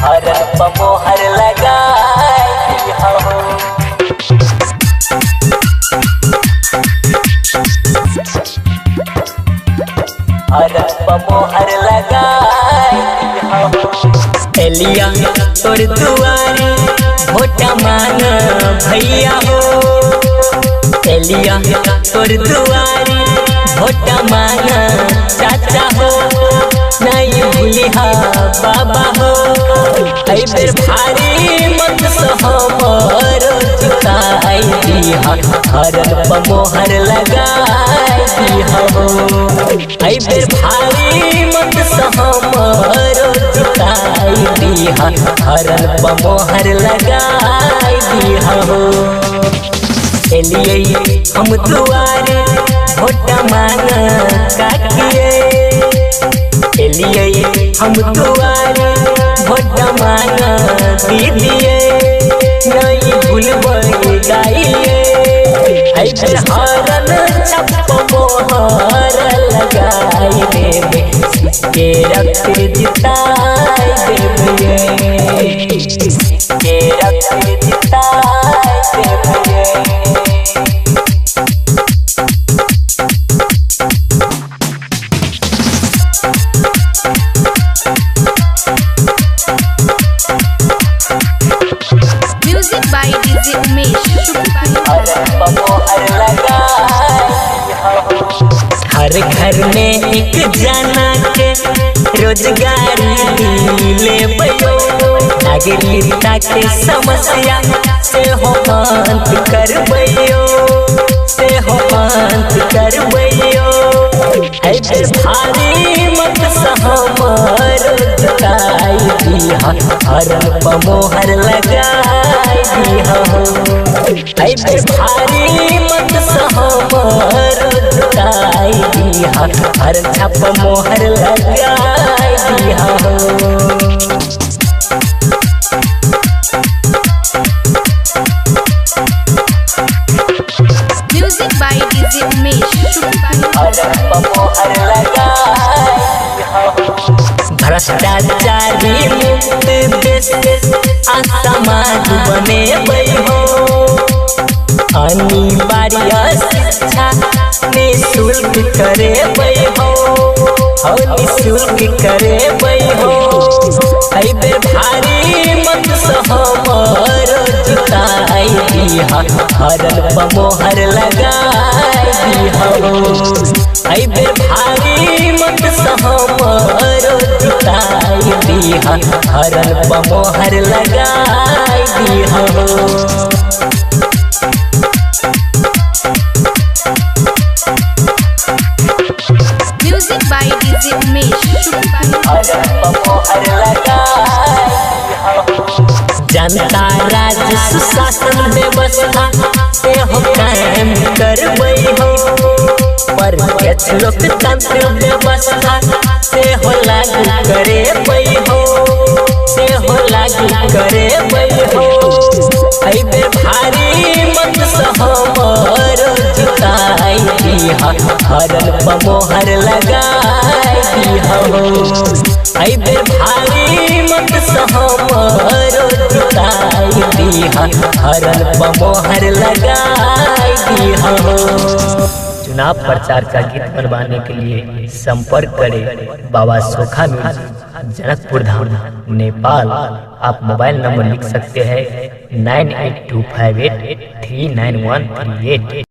हरन मोहर लगाई हो। हरन मोहर लगाई हो। एलिया तोर दुआरी भोटा मान भैया हो। एलिया तोर दुआरी भोटा मान चाचा हो। नहीं भूलिहा बाबा हो। ऐ बेर भारी मत सहमर जुताई दिहा। हरन मोहर लगाई दिहा हो। ऐ बेर भारी मत सहमर जुताई दिहा। हरन मोहर लगाई दिहा हो। एलिए हम दुआरे भोटा मान काकिए। एलिए हम दुआरे भोटा मान दीदिए। नहीं भूलबै गाइए। ऐ बेर हरन छप मोहर लगाई देबे। के रक्त जिताई देबे। के रक्त जिताई देबे। Music by DJ Umesh. हर घर में एक जना के रोजगारी दिले बयो। नागरिकता के समस्या से हो अंत करबैयो। से हो अंत करबैयो। ऐ बेर भारी मत सहमर जुताई दिहा। हरन मोहर लगाई दिहा हो। ऐ बेर भारी मत सहमर जुताई दिहा। हर छप मोहर लगाई दिहा हो। Music by DJ Umesh. भ्रष्टाचारी मुक्त देश आ समाज बनेबै हो। अनिवार्य शिक्षा निःशुल्क करेबै हो। हो निःशुल्क करेबै हो। ऐ बेर भारी मत सहमर जुताई दिहा। हरन मोहर लगाई दिहा हो। ऐ बेर भारी मत सहमर जुताई दिहा। हरन मोहर लगाई दिहा हो। Music by DJ Umesh. जनता राज सुशासन व्यवस्था से हो कायम करबै हो। प्रत्यक्ष लोकतंत्र व्यवस्था से हो लागू करेबै हो। से हो लागू करेबै हो। ऐ बेर भारी मत सहमर जुताई दिहा। हरन मोहर लगाई दिहा हो। ऐ बेर भारी मत सहमर जुताई दिहा। हरन मोहर लगाई दिहा हो। चुनाव प्रचार का गीत बनवाने के लिए संपर्क करें बाबा सोखा म्यूजिक, जनकपुर धाम, नेपाल। आप मोबाइल नंबर लिख सकते हैं 9825839138।